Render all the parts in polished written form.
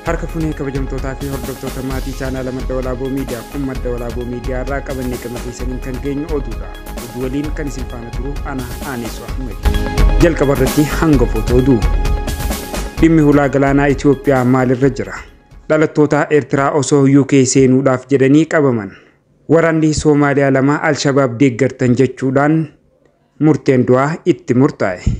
Harka fuunee kabajamtootaa fi hordoftoota maatii chaanaala Madda Walaaboo Miidiyaa kun Madda Walaaboo Miidiyaa irraa qabannee gama keessaniin kan geenyu oduudha. Oduu waliin kan isin faana turu ana Aanessu Ahmed. Jalqaba irratti hangafoota oduu. Dhimmi hulaa galaanaa Itoophiyaa maalirra jira? Dhalattoota Eertiraa osoo UK seenuudhaaf jedhanii qabaman. Waraanni Soomaaliyaa lama Alshabaab deeggartan jechuudhaan murteen du'aa itti murtaa'e.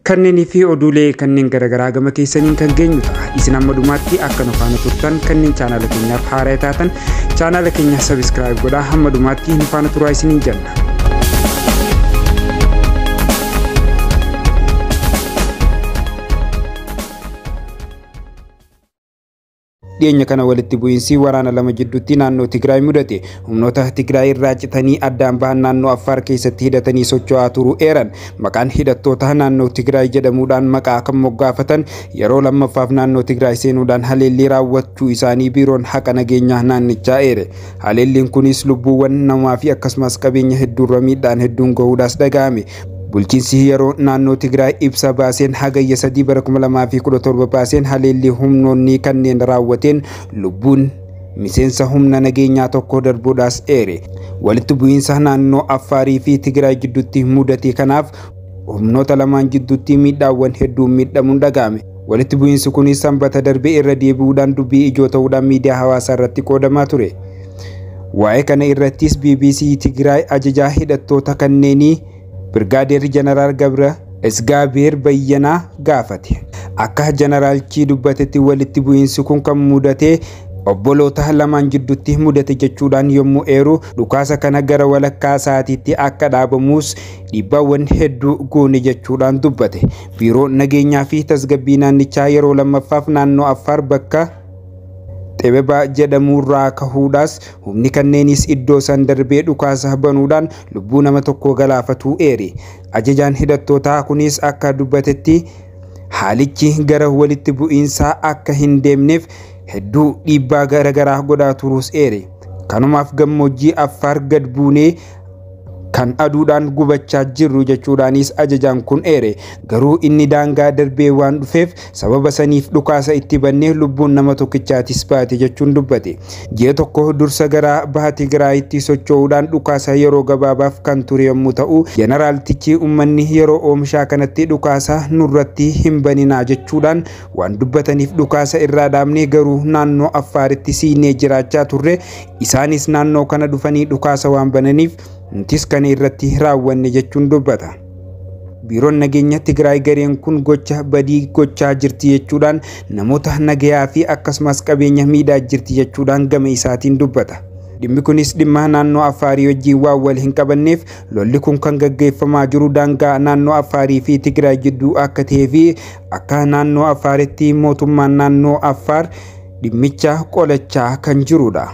Kanneenii fi oduulee kanneen garaagaraa gama keessaniin kan geenyu ta'a. Isin amma dhumaatti akka nu faana turtan kanneen chaanaala keenyaaf haaraa taatan chaanaala keenya sabiskiraayib godhaa hamma dhumaatti nu faana turaa isiniin jenna. Dhiyeenya kana walitti bu'iinsi waraana lama jidduutti naannoo Tigraay mudate. Humnoota Tigraay irraa citanii addaan bahan naannoo Affaar keessatti hidhatanii socho'aa turuu eeran. Maqaan hidhattoota naannoo Tigraay jedhamuudhaan maqaa kan moggaafatan yeroo lammaffaaf naannoo Tigraay seenuudhaan haleellii raawwachuu isaanii biiroon haqa nageenyaa naannichaa eere. Haleelliin kunis lubbuuwwan namaa fi akkasumas qabeenya hedduurra miidhaan hedduun gahuudhaas dhaga'ame. Bulchiinsi yeroo naannoo Tigraay ibsa baaseen hagayya 3 bara 2017 baaseen haleellii humnoonni kanneen raawwateen lubbuun miseensa humna nageenyaa tokko darbuudhaas eere. Walitti bu'iinsa naannoo Affaarii fi Tigraay gidduutti mudate kanaaf humnoota lamaan gidduutti miidhaawwan hedduun miidhamuun dhaga'ame. Walitti bu'iinsi kunis sanbata darbe irra deebi'uudhaan dubbii ijoo ta'uudhaan miidiyaa hawaasaa irratti qoodamaa ture. Waa'ee kana irrattis BBC Tigraay ajajaa hidhattoota kanneenii Birgaadeer Jeneraal Gabra Isgaabeer Bayyanaa gaafate. Akka jeneraalchi dubbatetti walitti bu'iinsi kun kan mudate obboloota lamaan jidduutti mudate jechuudhaan yommuu eeru dhukaasa kana gara walakkaa sa'aatiitti akka dhaabamus dhiibbaawwan hedduu goone jechuudhaan dubbate. Biiroo nageenyaa fi tasgabbii naannichaa yeroo lammaffaaf naannoo Affaar bakka Xebebaa jedhamurraa kahuudhaas humni kanneenis iddoo san darbee dhukaasa banuudhaan lubbuu nama tokko galaafatuu eere. Ajajaan hidhattootaa kunis akka dubbatetti haalichi gara walitti bu'iinsaa akka hin deemneef hedduu dhiibbaa garaagaraa godhaa turuus eere. Kanumaaf gammoojjii Affaar gad buunee kan aduudhaan gubachaa jirru jechuudhaanis ajajaan kun eere. Garuu inni daangaa darbee waan dhufeef sababa saniif dhukaasa itti bannee lubbuun nama tokkichaatis baate jechuun dubbate. Ji'a tokko dursa gara baha Tigraayitti socho'uudhaan dhukaasa yeroo gabaabaaf kan ture yommuu ta'u, jeneraaltichi uummanni yeroo oomishaa kanatti dhukaasa nurratti hin baninaa jechuudhaan waan dubbataniif dhukaasa irraa dhaabnee garuu naannoo Affaaritti siinee jiraachaa turre. Isaanis naannoo kana dhufanii dhukaasa waan bananiif nutis kana irratti raawwanne jechuun dubbata. Biiroon nageenya Tigraay gareen kun gocha badii gochaa jirti jechuudhaan namoota nagayaa fi akkasumas qabeenya miidhaa jirti jechuudhaan gama isaatiin dubbata. Dhimmi kunis dhimma naannoo Affaarii wajjin waan wal hin qabanneef lolli kun kan gaggeeffamaa jiru daangaa naannoo Affaarii fi Tigraay jidduu akka ta'ee fi akka naannoo Affaaritti mootummaan naannoo Affaar dhimmicha qolachaa kan jirudha.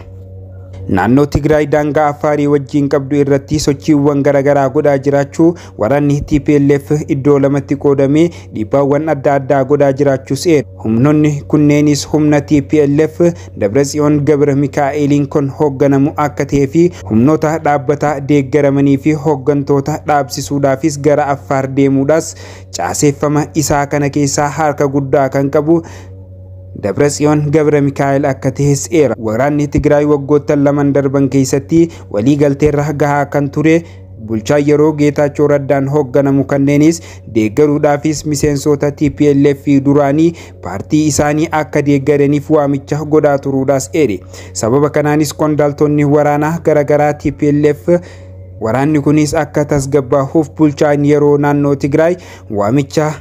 Naannoo Tigraay daangaa Affaarii wajjin qabdu irratti sochiiwwan garaagaraa godhaa jiraachuu waraanni TPLF iddoo lamatti qoodamee dhiibbaawwan adda addaa godhaa jiraachuus eera. Humnoonni kunneenis humna TPLF Dabratsiyoon Gabra Mikaa'eliin kan hoogganamu akka ta'ee fi humnoota dhaabbata deeggaramanii fi hooggantoota dhaabsisuudhaafis gara Affaar deemuudhaas caaseeffama isaa kana keessaa harka guddaa kan qabu Dabratsiyoon Gabra Mikaa'el akka ta'es eera. Waraanni Tigraay waggoottan lamaan darban keessatti walii galteerra gahaa kan ture bulchaa yeroo Geetaachoo Raddaan hoogganamu kanneenis deeggaruudhaafis miseensota TPLF duraanii paartii isaanii akka deeggaraniif waamicha godhaa turuudhaas eere. Sababa kanaanis qondaaltonni waraanaa garaagaraa TPLF waraanni kunis akka tasgabbaa'uuf bulchaan yeroo naannoo Tigraay waamicha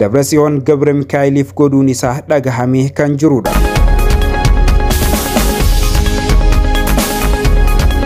Dabratsiyoon Gabra Mikaa'eliif godhuun isaa dhagahamee kan jirudha.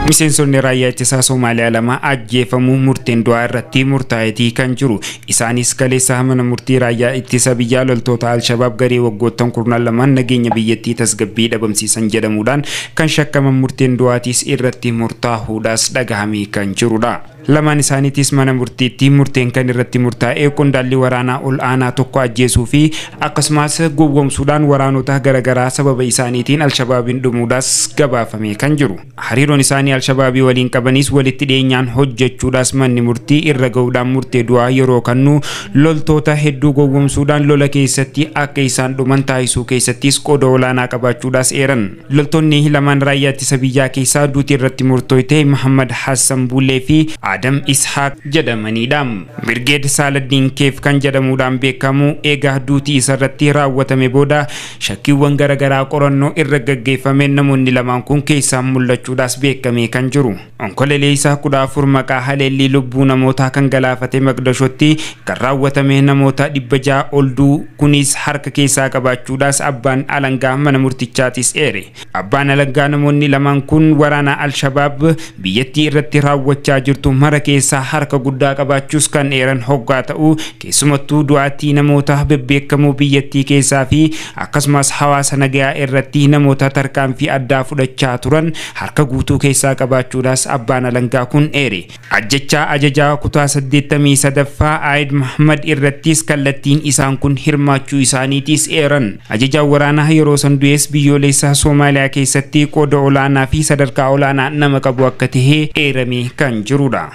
Miseensonni raayyaa ittisaa Soomaaliyaa lama ajjeefamuu murteen du'aa irratti murtaa'eetii kan jiru. Isaanis kaleessa mana murtii raayyaa ittisa biyyaa loltoota Alshabaab garee waggoottan 12 nageenya biyyattii tasgabbii dhabamsiisan jedhamuudhaan kan shakkaman murteen du'aatiis irratti murtaa'uudhaas dhagahamee kan jirudha. Lamaan isaaniitis mana murtiitti murteen kan irratti murtaa'e qondaalli waraanaa ol aanaa tokko ajjeesuu fi akkasumas gowwoomsuudhaan waraanota garaagaraa sababa isaaniitiin Alshabaabiin dhumuudhaas gabaafame kan jiru. Hariiroon isaanii Alshabaabii waliin qabanis walitti dhiyeenyaan hojjechuudhaas manni murtii irra ga'uudhaan murtee du'aa yeroo kannu loltoota hedduu gowwoomsuudhaan lola keessatti akka isaan dhuman taasisuu keessattis qooda olaanaa qabaachuudhaas eeran. Loltoonni lamaan raayyaa ittisa biyyaa keessaa duutii irratti murtooyte Muhammad Hassan Bulee fi Adam Ishaaq jedhamanidha. Birgeed Saaladdiin Keef kan jedhamuudhaan beekamu eegaa duutii isarratti raawwatame booda shakkiiwwan garaagaraa qorannoo irra gaggeeffameen namoonni lamaan kun keessaan mul'achuudhaas beekame kan jiru. Onkololeessa 14 maqaa haleellii lubbuu namootaa kan galaafate Maqdashootti kan raawwatame namoota 600 ol du'u kunis harka keessaa qabaachuudhaas abbaan alangaa mana murtichaatis eere. Abbaan alangaa namoonni lamaan kun waraana Alshabaab biyyattii irratti raawwachaa jirtu mara keessaa harka guddaa qabaachuus kan eeran hoggaa ta'u keessumattuu du'aatii namoota bebbeekamoo biyyattii keessaa fi akkasumas hawaasa nagayaa irratti namoota tarkaanfii addaa fudhachaa turan harka guutuu keessaa qabaachuudhaas abbaan alangaa kun eere. Ajjechaa ajajaa kutaa 83ffaa Aayid Muhammad irrattis kallattiin isaan kun hirmaachuu isaaniitis eeran. Ajajaan waraanaa yeroo san du'es biyyoolessaa Soomaaliyaa keessatti qooda olaanaa fi sadarkaa olaanaa nama qabu akka ta'e eerame kan jirudha.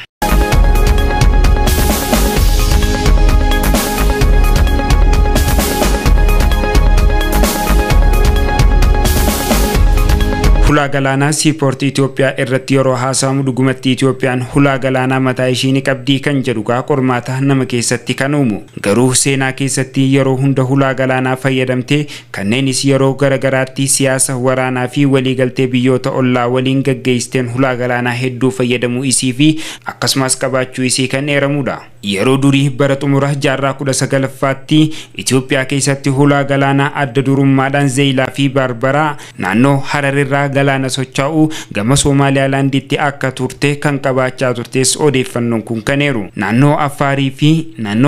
Hulaa galaanaa siipoortii Itoophiyaa irratti yeroo haasawamu dhugumatti Itoophiyaan hulaa galaanaa mataa ishii ni qabdii kan jedhu gaa qormaata nama keessatti kan uumu. Garuu seenaa keessatti yeroo hunda hulaa galaanaa fayyadamtee kanneenis yeroo garagaraatti siyaasa waraanaa fi waliigaltee biyyoota ollaa waliin gaggeessiteen hulaa galaanaa hedduu fayyadamuu isii fi akkasumas qabaachuu isii kan eeramudha. Yeroo durii bara xumura jaarraa 19ffaatti Itoophiyaa keessatti hulaa galaanaa adda durummaadhaan Zeeyilaa fi Barbaraa naannoo Hararirraa galaana socho'u gama Somaaliyaalaanditti akka turte kan qabaachaa turtes odeeffannoon kun kan eeru. Naannoo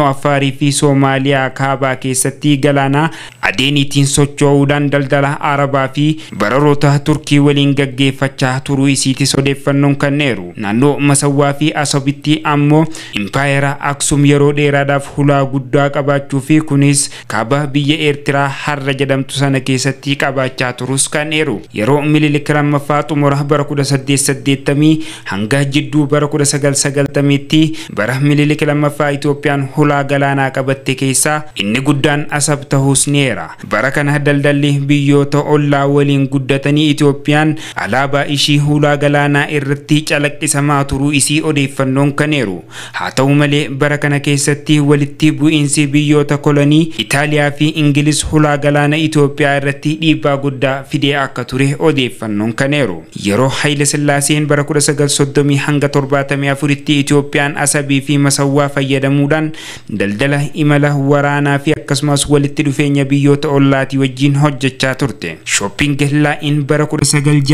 Affaarii fi Soomaaliyaa kaabaa keessatti galaana adeeniitiin socho'uudhaan daldala Arabaa fi bararoota Turkii waliin gaggeeffachaa turuu isiitis odeeffannoon kan eeru. Naannoo Masawwaa fi Asobitti ammoo impaayera Aksum yeroo dheeraadhaaf hulaa guddaa qabaachuu fi kunis kaaba biyya Eertiraa har'a jedhamtu sana keessatti qabaachaa turus kan eeru. Yeroo Minilik lammaffaa xumura bara 1880 hanga jidduu bara 1990tti bara Minilik lammaffaa Itoophiyaan hulaa galaanaa qabatte keessaa inni guddaan Asab ta'uus ni eera. Bara kana daldalli biyyoota ollaa waliin guddatanii Itoophiyaan alaabaa ishii hulaa galaanaa irratti calaqqisamaa turuu isii odeeffannoon kan eeru. Haa ta'u malee bara kana keessatti walitti bu'iinsi biyyoota kolonii Itaaliyaa fi Ingilis hulaa galaana Itoophiyaa irratti dhiibbaa guddaa fidee akka ture odeeffannoon kan eeru. Yeroo Haayile Sillaaseen bara 1930 hanga 74tti Itoophiyaan Asabii fi Masawwaa fayyadamuudhaan daldala imala waraanaa fi akkasumas walitti dhufeenya biyyoota ollaatii wajjin hojjechaa turte. Shopping Laayin bara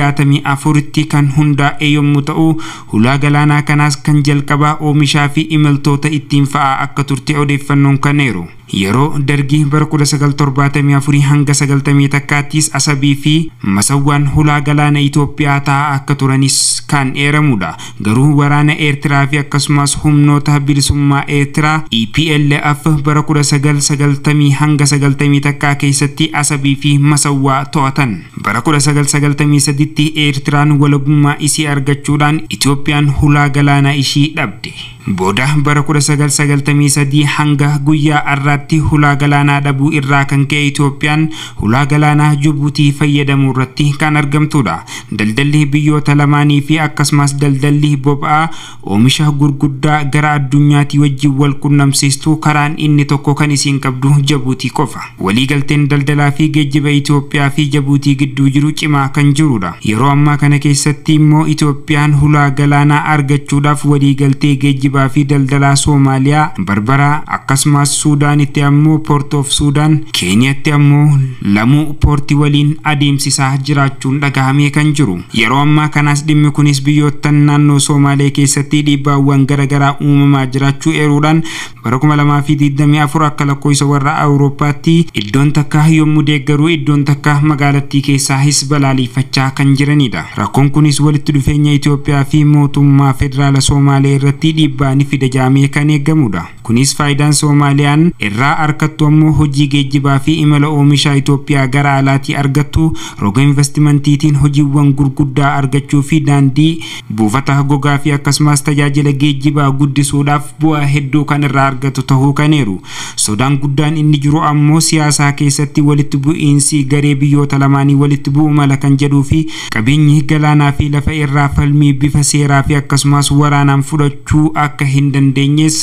1964tti kan hundaa'e yommuu ta'u hulaa galaanaa kanaas kan jalqabaa oomishaa fi imaltoota ittiin fa'aa akka turte odeeffannoon kan eeru. Yeroo dargii bara 1974 hanga 91ttis Asabii fi Masawwaan hulaa galaana Itoophiyaa ta'aa akka turanis kan eeramudha. Garuu waraana Eertiraa fi akkasumas humnoota bilisummaa Eertiraa EPLF bara 1990 hanga 91 keessatti Asabii fi Masawwaa to'atan. Bara 1993tti Eertiraan walabummaa isii argachuudhaan Itoophiyaan hulaa galaanaa ishii dhabde. Booda bara 1993 hanga guyyaa har'aatti hulaa galaanaa dhabuu irraa kan ka'e Itoophiyaan hulaa galaanaa Jibuutii fayyadamuu irratti kan argamtudha. Daldalli biyyoota lamaanii fi akkasumas daldalli boba'aa oomisha gurguddaa gara addunyaatti wajjin wal qunnamsiistu karaan inni tokko kan isiin qabdu Jibuutii qofa. Waliigalteen daldalaa fi geejjiba Itoophiyaa fi Jibuutii gidduu jiru cimaa kan jirudha. Yeroo ammaa kana keessatti immoo Itoophiyaan hulaa galaanaa argachuudhaaf waliigaltee geejjiba geejjibaa fi daldalaa Soomaaliyaa Barbaraa, akkasumas Suudaanitti ammoo Port of Suudaan, Keeniyaatti ammoo Lamuu Poortii waliin adeemsisaa jiraachuun dhagahamee kan jiru. Yeroo ammaa kanas dhimmi kunis biyyoottan naannoo Soomaalee keessatti dhiibbaawwan garaagaraa uumamaa jiraachuu eeruudhaan bara 2024 akka lakkoofsa warra Awurooppaatti iddoon takka yommuu deeggaruu iddoon takka magaalattii keessaahis balaaleffachaa kan jiranidha. Rakkoon kunis walitti dhufeenya Itoophiyaa fi mootummaa federaala Soomaalee irratti dhiibbaa ni fida jaamee kan eegamudha. Kunis faayidaan Soomaaliyaan irraa argattu ammoo hojii geejjibaa fi imala oomisha Itoophiyaa gara alaatii argattu roga investimantiitiin hojiiwwan gurguddaa argachuu fi daandii buufata gogaa fi akkasumas tajaajila geejjibaa guddisuudhaaf bu'aa hedduu kan irraa argatu ta'uu kan eeru. Sodaan guddaan inni jiru ammoo siyaasaa keessatti walitti bu'iinsi garee biyyoota lamaanii walitti bu'u mala kan jedhuu fi qabeenyi galaanaa fi lafa irraa falmii bifa seeraa fi akkasumas waraanaan fudhachuu akka hin dandeenyes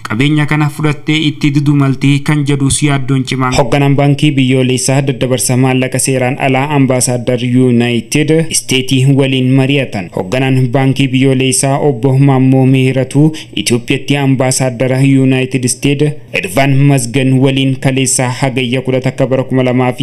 qabeenya kana fudhattee itti didu maltee kan jedhus yaaddoon cimaan. Hoogganaan baankii biyyoolessaa daddabarsa maallaqa seeraan alaa Ambaasaadar Yuunaayitid Isteetii waliin mari'atan. Hoogganaan baankii biyyoolessaa obbo Maammoo Mihiratuu Itoophiyaatti Ambaasaadara Yuunaayitid Isteet Edvaan Mazgan waliin kaleessaa hagayya 11 bara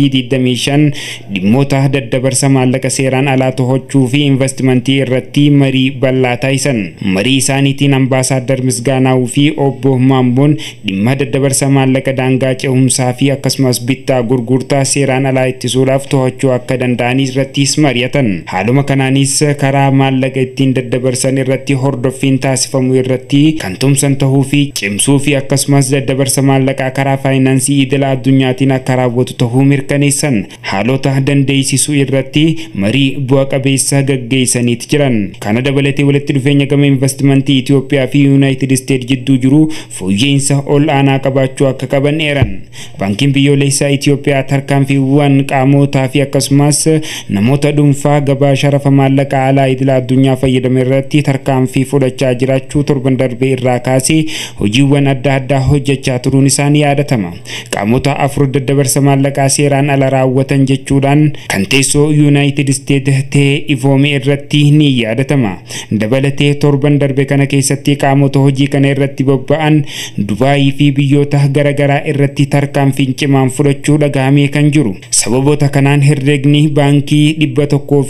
2025 dhimmoota daddabarsa maallaqa seeraan alaa to'achuu fi investimentii irratti marii bal'aa taasisan. Marii isaaniitiin Ambaasaadar Misgaanaa'uu fi obbo Maammoon dhimma daddabarsa maallaqa daangaa ce'umsaa fi akkasumas bittaa gurgurtaa seeraan alaa ittisuudhaaf to'achuu akka danda'an irrattis mari'atan. Haaluma kanaanis karaa maallaqa ittiin daddabarsan irratti hordoffiin taasifamu irratti kan tumsan ta'uu fi cimsuu fi akkasumas daddabarsa maallaqaa karaa faayinaansii idila addunyaatiin akka raawwatu ta'uu mirkaneessan. Haalota dandeessisuu irratti marii bu'a qabeessa gaggeessaniiti jiran. Kana dabalatee walitti dhufeenya gama investimentii Itoophiyaa fi Yuunaayitid Isteet jidduu jiru fooyya'insa ol aanaa qabaachuu akka qaban eeran. Baankiin biyyoolessaa Itoophiyaa tarkaanfiiwwan qaamotaa fi akkasumas namoota dhuunfaa gabaa sharafa maallaqa alaa idila addunyaa fayyadame irratti tarkaanfii fudhachaa jiraachuu torban darbee irraa kaasee hojiiwwan adda addaa hojjechaa turuun isaanii yaadatama. Qaamota afur daddabarsa maallaqaa seeraan ala raawwatan jechuudhaan kan teessoo Yuunaayitid Isteet ta'e ifoome irratti ni yaadatama. Dabalatee torban darbe kana keessatti qaamota hojii kana irratti bobba'an Dubaayii fi biyyoota garaagaraa irratti tarkaanfiin cimaan fudhachuu dhagahamee kan jiru. Sababoota kanaan herregni baankii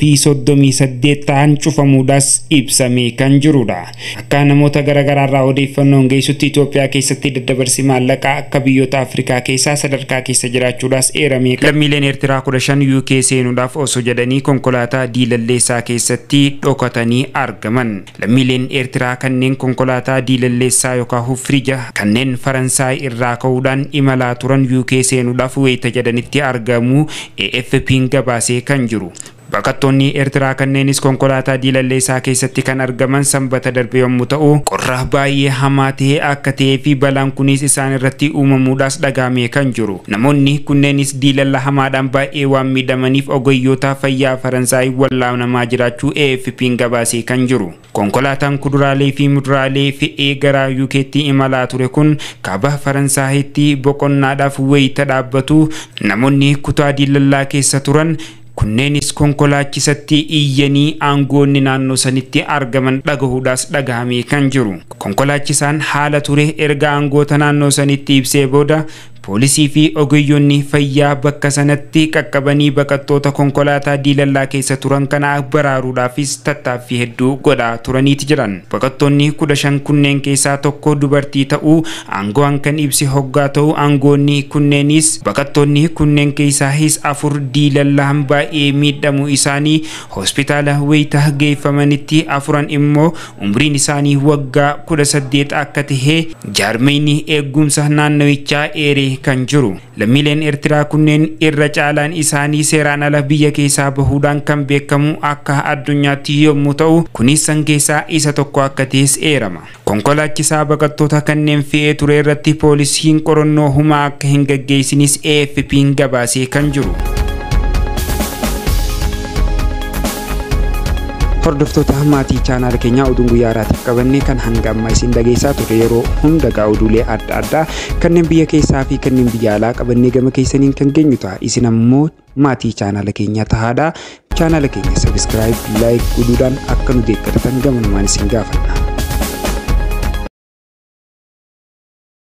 138 ta'an cufamuudhaas ibsamee kan jirudha. Akka namoota garaagaraa irraa odeeffannoon geessutti Itoophiyaa keessatti daddabarsi maallaqaa akka biyyoota Afrikaa keessaa sadarkaa keessa jiraachuudhaas eeramee. Lammiileen Eertiraa 15 UK seenuudhaaf osoo jedhanii konkolaataa diilalleessaa keessatti dhokatanii argaman. Lammiileen Eertiraa kanneen konkolaataa diilalleessaa yookaan firija kanneen Faransaay irraa ka'uudhaan imalaa turan UK seenuudhaaf wayita jedhanitti argamu AFP'n gabaasee kan jiru. Baqattoonni Eertiraa kanneenis konkolaataa diilalleessaa keessatti kan argaman sanbata darbe yommuu ta'u, qorra baay'ee hamaa ta'e akka ta'ee fi balaan kunis isaan irratti uumamuudhaas dhagahamee kan jiru. Namoonni kunneenis diilalla hamaadhaan baay'ee waan miidhamaniif ogeeyyoota fayyaa Faransaay wallaanamaa jiraachuu AFP'n gabaasee kan jiru. Konkolaataan kuduraalee fi muduraalee fe'ee gara UK'tti imalaa ture kun kaaba Faransaayitti boqonnaadhaaf wayita dhaabbatu namoonni kutaa diilallaa keessa turan kunneenis konkolaachisatti iyyanii aangoonni naannoo sanitti argaman dhagahuudhaas dhagahamee kan jiru. Konkolaachisaan haala ture erga aangoota naannoo sanitti ibsee booda poolisii fi ogeeyyoonni fayyaa bakka sanatti qaqqabanii baqattoota konkolaataa diilallaa keessa turan kana baraaruudhaafis tattaaffii hedduu godhaa turaniiti jiran. Baqattoonni 15 kunneen keessaa tokko dubartii ta'uu aangoon kan ibsi hoggaa ta'uu aangoonni kunneenis baqattoonni kunneen keessaahis 4 diilallaan baay'ee miidhamuu isaanii hospitaala wayita geeffamanitti 4 immoo umriin isaanii waggaa 18 akka ta'e jaarmeyni eegumsa naannawichaa eeree kan jiru. Lammiileen Eertiraa kunneen irra caalaan isaanii seeraan ala biyya keessaa bahuudhaan kan beekamu akka addunyaatti yommuu ta'u kunis san keessaa isa tokko akka ta'es eerama. Konkolaachisaa baqattoota kanneen fe'ee ture irratti poolisiin qorannoo humaa akka hin gaggeessinis AFP'n gabaasee kan jiru. Hordoftoota maatii chaanaala keenyaa oduun guyyaa har'aatiif qabanne kan hanga ammaa isin dhageessaa turre yeroo hunda gaa oduulee adda addaa kanneen biyya keessaa fi kanneen biyya alaa qabannee gama keessaniin kan geenyu ta'a. Isin ammoo maatii chaanaala keenyaa tahaadha. Chaanaala keenya sabiskiraayib, laayik godhuudhaan akka nu deeggartan gamanumaan isin gaafanna.